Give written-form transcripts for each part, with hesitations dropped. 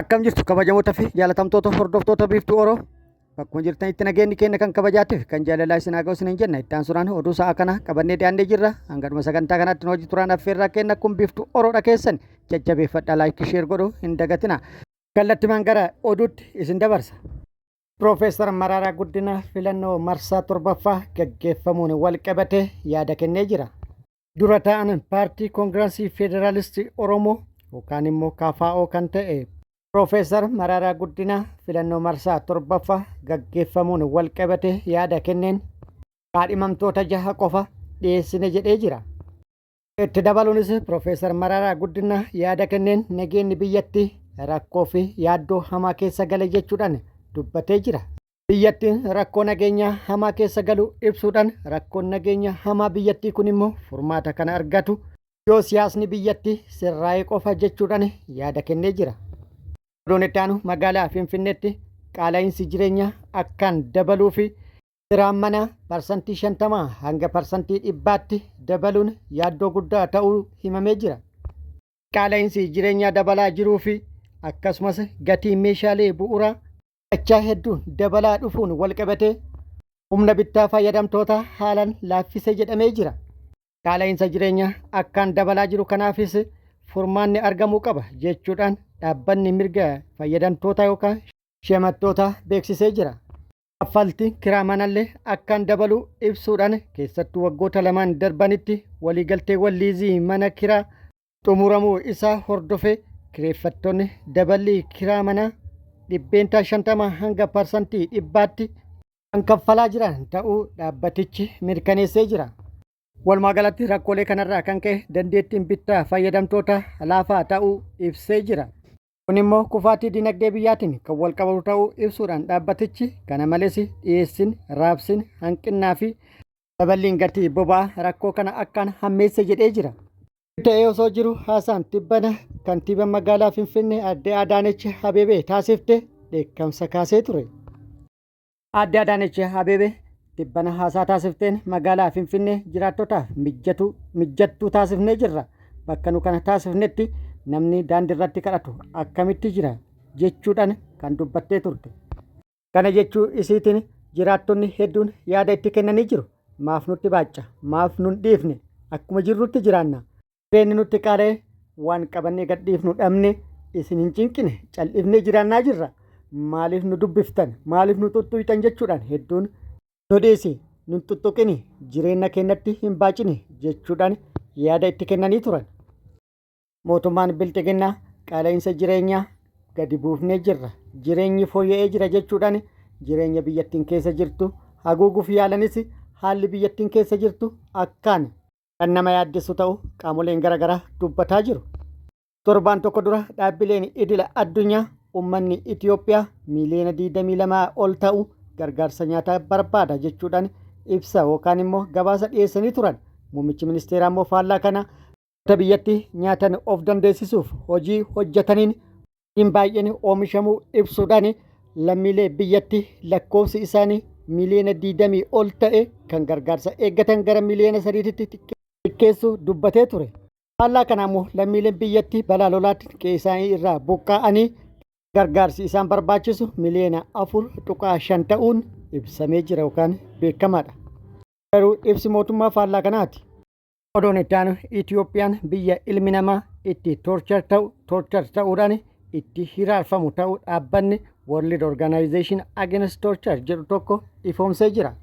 Akkam jirtu kabajamoota fi jaalatamtoota hordoftoota Biiftuu Oroo, bakkuma jirtanitti nageenyi keenya kan kabajaatiif kan jaalalaa isin haa ga'u isiniin jenna. Itti aansuudhaan oduu sa'a kana qabannee dhiyaannee jirra. Hanga dhuma sagantaa kanaatti nu hojii turaan affeerraa kenna. Kun Biiftuu Oroodha, keessan jajjabeeffadhaa, like, share godhuu hin dagatina. Kallattimaan gara oduutti isin dabarsa. Piroofeesar Mararaa Guddinaa filannoo marsaa torbaffaa gaggeeffamuun wal qabatee yaada kennee jira. Dura ta'an paartii Koongirasii Federaalistii Oromoo yookaan immoo KFO kan ta'e Piroofeesar Mararaa Guddinaa filannoo marsaa torbaffaa gaggeeffamuun wal qabatee yaada kenneen kaadhimamtoota jaha qofa dhiyeessine jedhee jira. Itti dabaluunis Piroofeesar Mararaa Guddinaa yaada kenneen nageenyi biyyattii rakkoo fi yaaddoo hamaa keessa gale jechuudhaan dubbatee jira. Biyyattiin rakkoo nageenyaa hamaa keessa galuu ibsuudhaan, rakkoon nageenya hamaa biyyattii kun immoo furmaata kana argatu yoo siyaasni biyyattii sirraa'ee qofa jechuudhaan yaada kennee jira. Oduun itti aanu, magaalaa Finfinneetti qaala'iinsi jireenyaa akkaan dabaluu fi kiraan manaa 50% hanga 100%tti dabaluun yaaddoo guddaa ta'uu himamee jira. Qaala'iinsi jireenyaa dabalaa jiruu fi akkasumas gatii meeshaalee bu'uuraa dachaa hedduun dabalaa dhufuun walqabatee humna bittaa fayyadamtoota haalaan laaffise jedhamee jira. Qaala'iinsa jireenyaa akkaan dabalaa jiru kanaafis furmaanni argamuu qaba jechuudhaan dhaabbanni mirga fayyadamtoota yookaan shamattoota beeksisee jira. Kaffaltiin kiraa manallee akkaan dabaluu ibsuudhaan, keessattuu waggoota lamaan darbanitti waliigalteewwan liizii mana kiraa xumuramuu isaa hordofee kireeffattoonni daballii kiraa manaa 50% hanga 100%tti kan kaffalaa jiran ta'uu dhaabbatichi mirkaneessee jira. Walumaa galatti rakkoolee kanarraa kan ka'e dandeettiin bittaa fayyadamtoota laafaa ta'uu ibsee jira. Kun immoo kufaatii dinagdee biyyaatiin kan wal qabatu ta'uu ibsuudhaan dhaabbatichi, kana malees dhiyeessiin, raabsiin hanqinnaa fi daballiin gatii boba'aa rakkoo kana akkaan hammeesse jedhee jira. Ta'ee osoo jiru, haasaan tibbana kantiibaan magaalaa Finfinnee Aadde Adaanech Abeebee taasifte dheekkamsa kaasee ture. Aadde Adaanech Abeebee tibbana haasaa taasifteen magaalaa Finfinnee jiraattotaaf mijjatu mijjattuu taasifnee jirra. Bakka nu kana taasifnetti namni daandii irratti kadhatu akkamitti jira jechuudhaan kan dubbattee turte. Kana jechuu isiitiin jiraattonni hedduun yaada itti kennanii jiru. Maaf nutti baacca? Maaf nun dhiifne? Akkuma jirrutti jiraanna. Jireenyi nutti qaala'e, waan qabannee gadhiifnu dhabne, isin hin cinqine, cal'ifnee jiraannaa jirra. Maaliif nu dubbiftan? Maaliif nu xuxxuyxan jechuudhaan hedduun nu dhiisi, nun xuxxuqini, jireenya keenyatti hin baacini jechuudhaan yaada itti kennanii turan. Mootummaan Bilxiginnaa qaala'insa jireenyaa gadi buufnee jirra, jireenyi fooyya'ee jira jechuudhaan jireenya biyyattiin keessa jirtu haguuguuf yaalanis, haalli biyyattiin keessa jirtu akkaan kan nama yaaddessu ta'uu qaamoleen garaagaraa dubbataa jiru. Torbaan tokko dura dhaabbileen idila addunyaa uummanni Itiyoophiyaa miiliyoona 22 ol ta'u gargaarsa nyaataa barbaada jechuudhaan ibsa yookaan immoo gabaasa dhiyeessanii turan. Muummichi ministeeraa immoo faallaa kana biyyatti nyaatan of dandeessisuuf hojii hojjetaniin hin baay'een oomishamuu ibsuudhaan, lammiilee biyyatti lakkoofsi isaanii miiliyoona 20 ol ta'e kan gargaarsa eeggatan gara miiliyoona 3tti xiqqeessuu dubbatee ture. Faallaa kanaa immoo lammiileen biyyatti balaa lolaatiin qe'ee isaanii irraa buqqa'anii gargaarsi isaan barbaachisu miiliyoona 4.5 ta'uun ibsamee jira yookaan beekamaadha. Garuu ibsi mootummaa faallaa kanaati. Oduun itti aanu, Itiyoophiyaan biyya ilmi namaa itti torture ta'u, torture ta'uudhaan itti hiraarfamu ta'uu dhaabbanni World Organization Against Torture jedhu tokko ifoomsee jira.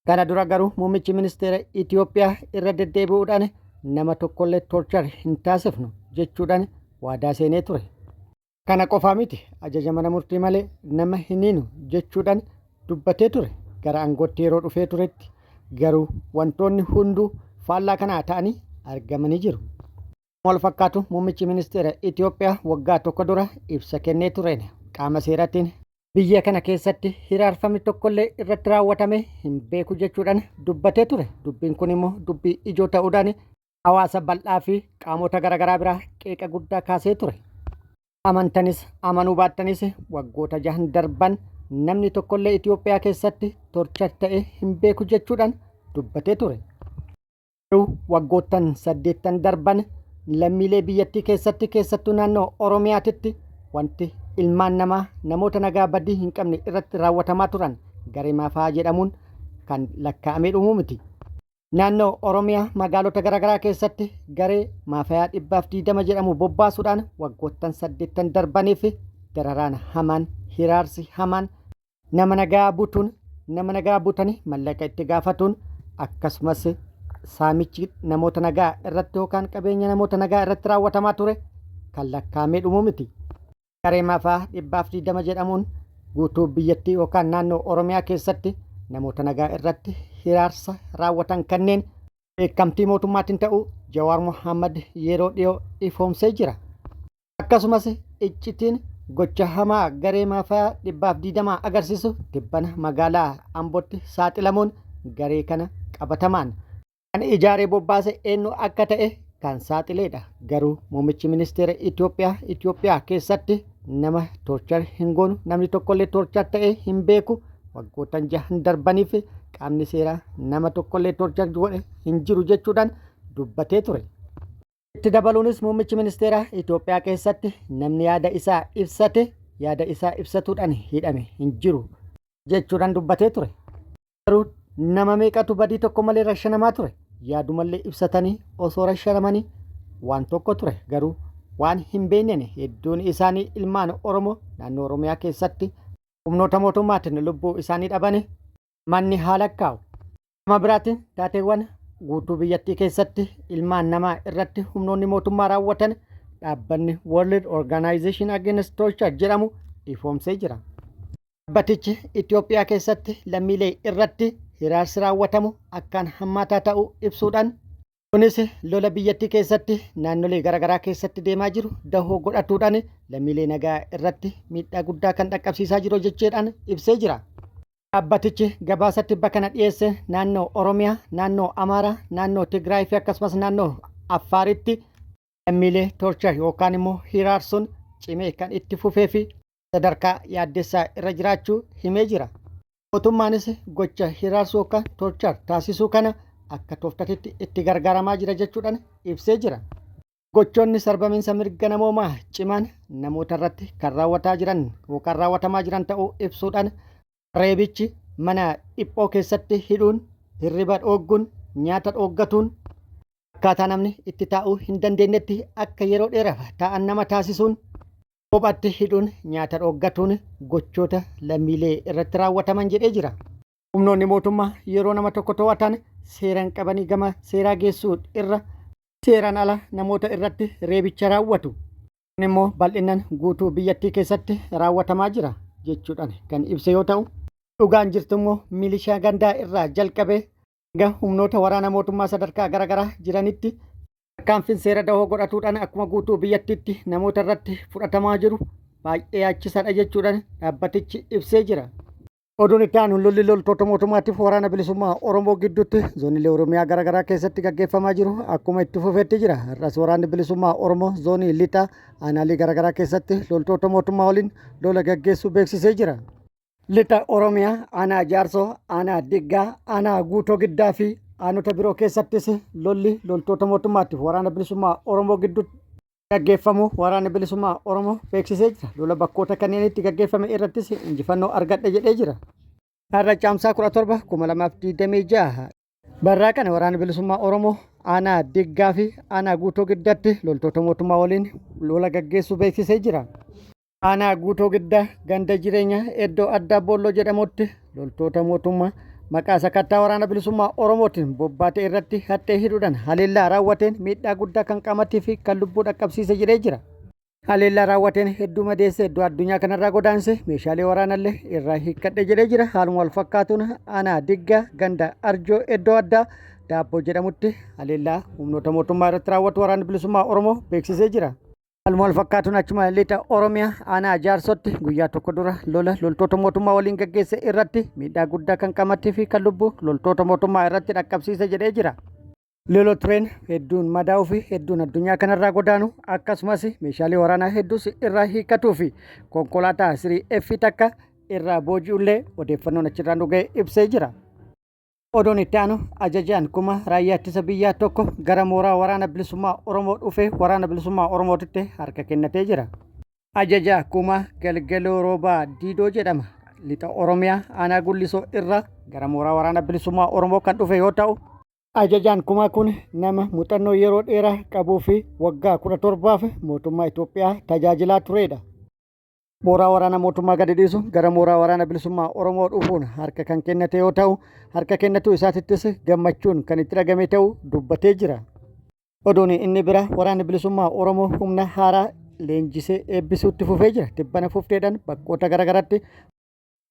Kana dura garuu muummichi ministeera Itiyoophiyaa irra deddeebi'uudhaan nama tokkollee torture hin taasifnu jechuudhaan waadaa seenee ture. Kana qofaa miti, ajaja mana murtii malee nama hin hiinu jechuudhaan dubbatee ture gara aangootti yeroo dhufee turetti. Garuu wantoonni hunduu faallaa kanaa ta'anii argamanii jiru. Wal fakkaatu muummichi ministeera Itiyoophiyaa waggaa tokko dura ibsa kennee tureen qaama seeraatiin biyya kana keessatti hiraarfamni tokkollee irratti raawwatame hin beeku jechuudhaan dubbatee ture. Dubbiin kun immoo dubbii ijoo ta'uudhaan hawaasa bal'aa fi qaamota garaagaraa biraa qeeqa guddaa kaasee ture. Amantanis amanuu baattanis, waggoota jahan darban namni tokkollee Itiyoophiyaa keessatti torture ta'e hin beeku jechuudhaan dubbatee ture. Garuu waggoottan 8n darban lammiilee biyyattii keessatti, keessattuu naannoo Oromiyaatitti wanti ilmaan namaa namoota nagaa badii hin qabne irratti raawwatamaa turan garee maafaa jedhamuun kan lakkaa'amee dhumuu miti. Naannoo Oromiyaa magaalota garaagaraa keessatti garee maafayaa 120 jedhamu bobbaasuudhaan waggoottan saddeettan darbaniif dararaan hamaan, hiraarsi hamaan, nama nagaa butuun, nama nagaa butanii mallaqa itti gaafatuun, akkasumas saamichi namoota nagaa irratti yookaan qabeenya namoota nagaa irratti raawwatamaa ture kan lakkaa'amee dhumuu miti. Garee maafaa 120 jedhamuun guutuu biyyattii yookaan naannoo Oromiyaa keessatti namoota nagaa irratti hiraarsa raawwatan kanneen beekamtii mootummaatiin ta'uu Jawaar Mohaammed yeroo dhiyoo ifoomsee jira. Akkasumas iccitiin gocha hamaa garee maafiyaa 120 agarsiisu tibbana magaalaa Ambootti saaxilamuun garee kana qabatamaan kan ijaaree bobbaase eenyu akka ta'e kan saaxileedha. Garuu muummichi ministeera Itoophiyaa Itoophiyaa keessatti nama toorchar hin goonu, namni tokkollee toorchar ta'ee hin beeku, waggoottan jahan darbaniif qaamni seeraa nama tokkollee toorchar godhe hin jiru jechuudhaan dubbatee ture. Itti dabaluunis muummichi ministeeraa Itoophiyaa keessatti namni yaada isaa ibsate yaada isaa ibsatuudhaan hidhame hin jiru jechuudhaan dubbatee ture. Garuu nama meeqatu badii tokko malee rashanamaa ture? Yaadumallee ibsatanii osoo rashanamanii waan tokko ture. Garuu waan hin beekneen hedduun isaanii ilmaan Oromoo naannoo Oromiyaa keessatti humnoota mootummaatiin lubbuu isaanii dhabanii manni haa lakkaa'u. Gama biraatiin taateewwan guutuu biyyattii keessatti ilmaan namaa irratti humnoonni mootummaa raawwatan dhaabbanni World Organization Against Torture jedhamu ifoomsee jira. Dhaabbatichi Itoophiyaa keessatti lammiilee irratti hiraarsi raawwatamu akkaan hammaataa ta'uu ibsuudhaan, kunis lola biyyattii keessatti naannolee garaagaraa keessatti deemaa jiru dahoo godhatuudhaan lammiilee nagaa irratti miidhaa guddaa kan dhaqqabsiisaa jiru jechuudhaan ibsee jira. Dhaabbatichi gabaasa tibba kana dhiyeesse naannoo Oromiyaa, naannoo Amaaraa, naannoo Tigraay fi akkasumas naannoo Affaaritti lammiilee torchar yookaan immoo hiraarsuun cimee kan itti fufee fi sadarkaa yaaddessaa irra jiraachuu himee jira. Mootummaanis gocha hiraarsuu yookaan torchar taasisuu kana akka tooftatitti itti gargaaramaa jira jechuudhaan ibsee jira. Gochoonni sarbamiinsa mirga namoomaa cimaan namoota irratti kan raawwataa jiran yookaan raawwatamaa jiran ta'uu ibsuudhaan, reebichi, mana dhiphoo keessatti hidhuun, hirriba dhoogguun, nyaata dhooggatuun, akkaataa namni itti taa'uu hin dandeenyetti akka yeroo dheeraaf taa'an nama taasisuun, kophaatti hidhuun, nyaata dhooggatuun gochoota lammiilee irratti raawwataman jedhee jira. Humnoonni mootummaa yeroo nama tokko to'atan seeraan qabanii gama seeraa geessuu irra seeraan ala namoota irratti reebicha raawwatu. Kun immoo bal'inaan guutuu biyyattii keessatti raawwatamaa jira jechuudhaan kan ibse yoo ta'u, dhugaan jirtu immoo milishaa gandaa irraa jalqabee hanga humnoota waraana mootummaa sadarkaa garaagaraa jiranitti tarkaanfiin seera dahoo godhatuudhaan akkuma guutuu biyyattiitti namoota irratti fudhatamaa jiru baay'ee yaachisaadha jechuudhaan dhaabbatichi ibsee jira. Oduun itti aanu lolli loltoota mootummaatiif waraana bilisummaa Oromoo gidduutti zoonilee Oromiyaa garaagaraa keessatti gaggeeffamaa jiru akkuma itti fufetti jira. Har'as waraanni bilisummaa Oromoo zoonii lixaa aanaalee garaagaraa keessatti loltoota mootummaa waliin lola gaggeessuu beeksisee jira. Lixa Oromiyaa aanaa Jaarsoo, aanaa Diggaa, aanaa Guutoo Giddaa fi aanota biroo keessattis lolli loltoota mootummaatiif waraana bilisummaa Oromoo gidduutti gaggeeffamu Waraanni Bilisummaa Oromoo beeksisee jira. Lola bakkoota kanneenitti gaggeeffame irrattis injifannoo argadhe jedhee jira. Har'a Caamsaa 17, 2026 barraa kana Waraanni Bilisummaa Oromoo aanaa Diggaa fi aanaa Guutoo Giddaatti loltoota mootummaa waliin lola gaggeessuu beeksisee jira. Aanaa Guutoo Giddaa ganda jireenyaa iddoo addaa Boolloo jedhamutti loltoota mootummaa maqaa sakattaa waraana bilisummaa Oromootiin bobbaate irratti haxxee hidhuudhaan haleellaa raawwateen miidhaa guddaa kan qaamatii fi kan lubbuu dhaqqabsiise jedhee jira. Haleellaa raawwateen hedduu madeesse, hedduu addunyaa kanarraa godaanse, meeshaalee waraanallee irraa hiikkadhe jedhee jira. Haaluma wal fakkaatuun aanaa Diggaa ganda Arjoo iddoo addaa Daabboo jedhamutti haleellaa humnoota mootummaa irratti raawwatu waraanni bilisummaa Oromoo beeksisee jira. Haaluma wal fakkaatuun achuma lixa Oromiyaa aanaa Jaarsotti guyyaa tokko dura lola loltoota mootummaa waliin gaggeesse irratti miidhaa guddaa kan qaamatii fi kan lubbuu loltoota mootummaa irratti dhaqqabsiise jedhee jira. Lola tureen hedduun madaa'uu fi hedduun addunyaa kanarraa godaanu, akkasumas meeshaalee waraanaa hedduus irraa hiikkatuu fi konkolaataa sirii F takka irraa booji'ullee odeeffannoon achirraa nu ga'e ibsee jira. Oduun itti aanu ajajaan kuma raayyaa ittisa biyyaa tokko gara mooraa waraana bilisummaa Oromoo dhufee waraana bilisummaa Oromootitti harka kennatee jira. Ajajaa Kumaa Galgaloo Roobaa Diidoo jedhama. Lixa Oromiyaa aanaa Gullisoo irraa gara mooraa waraana bilisummaa Oromoo kan dhufe yoo ta'u, Ajajaan kumaa kun nama muuxannoo yeroo dheeraa qabuu fi waggaa 17f mootummaa Itoophiyaa tajaajilaa turedha. Mooraa waraana mootummaa gadi dhiisu gara mooraa waraana bilisummaa Oromoo dhufuun harka kan kennate yoo ta'u, harka kennatuu isaatittis gammachuun kan itti dhagame ta'uu dubbatee jira. Oduun inni biraa waraanni bilisummaa Oromoo humna haaraa leenjisee eebbisuutti fufee jira. Tibbana fufteedhaan bakkoota garaagaraatti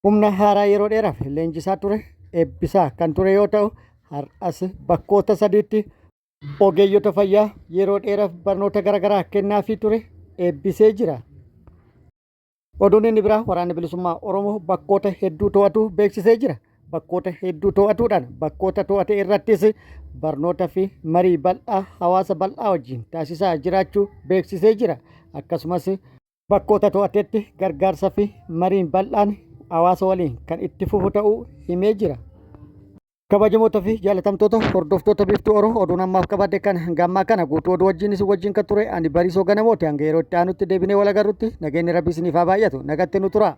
humna haaraa yeroo dheeraaf leenjisaa ture eebbisaa kan ture yoo ta'u, har'as bakkoota sadiitti ogeeyyota fayyaa yeroo dheeraaf barnoota garaagaraa kennaafii ture eebbisee jira. Oduun inni biraa waraanni bilisummaa Oromoo bakkoota hedduu to'atu beeksisee jira. Bakkoota hedduu to'atuudhaan bakkoota to'ate irrattis barnoota fi marii bal'aa hawaasa bal'aa wajjin taasisaa jiraachuu beeksisee jira. Akkasumas bakkoota to'atetti gargaarsa fi mariin bal'aan hawaasa waliin kan itti fufu ta'uu himee jira. Kabajamoota fi jaalatamtoota hordoftoota Biiftuu Oro oduun ammaaf qabadhe kan hanga ammaa kana guutuu oduu wajjin isin wajjin kan ture ani Bariisoo Ganamooti. Hanga yeroo itti aanutti deebinee wal agarrutti nageenyi Rabbi isiniif haa baay'atu. Nagatti nu tura.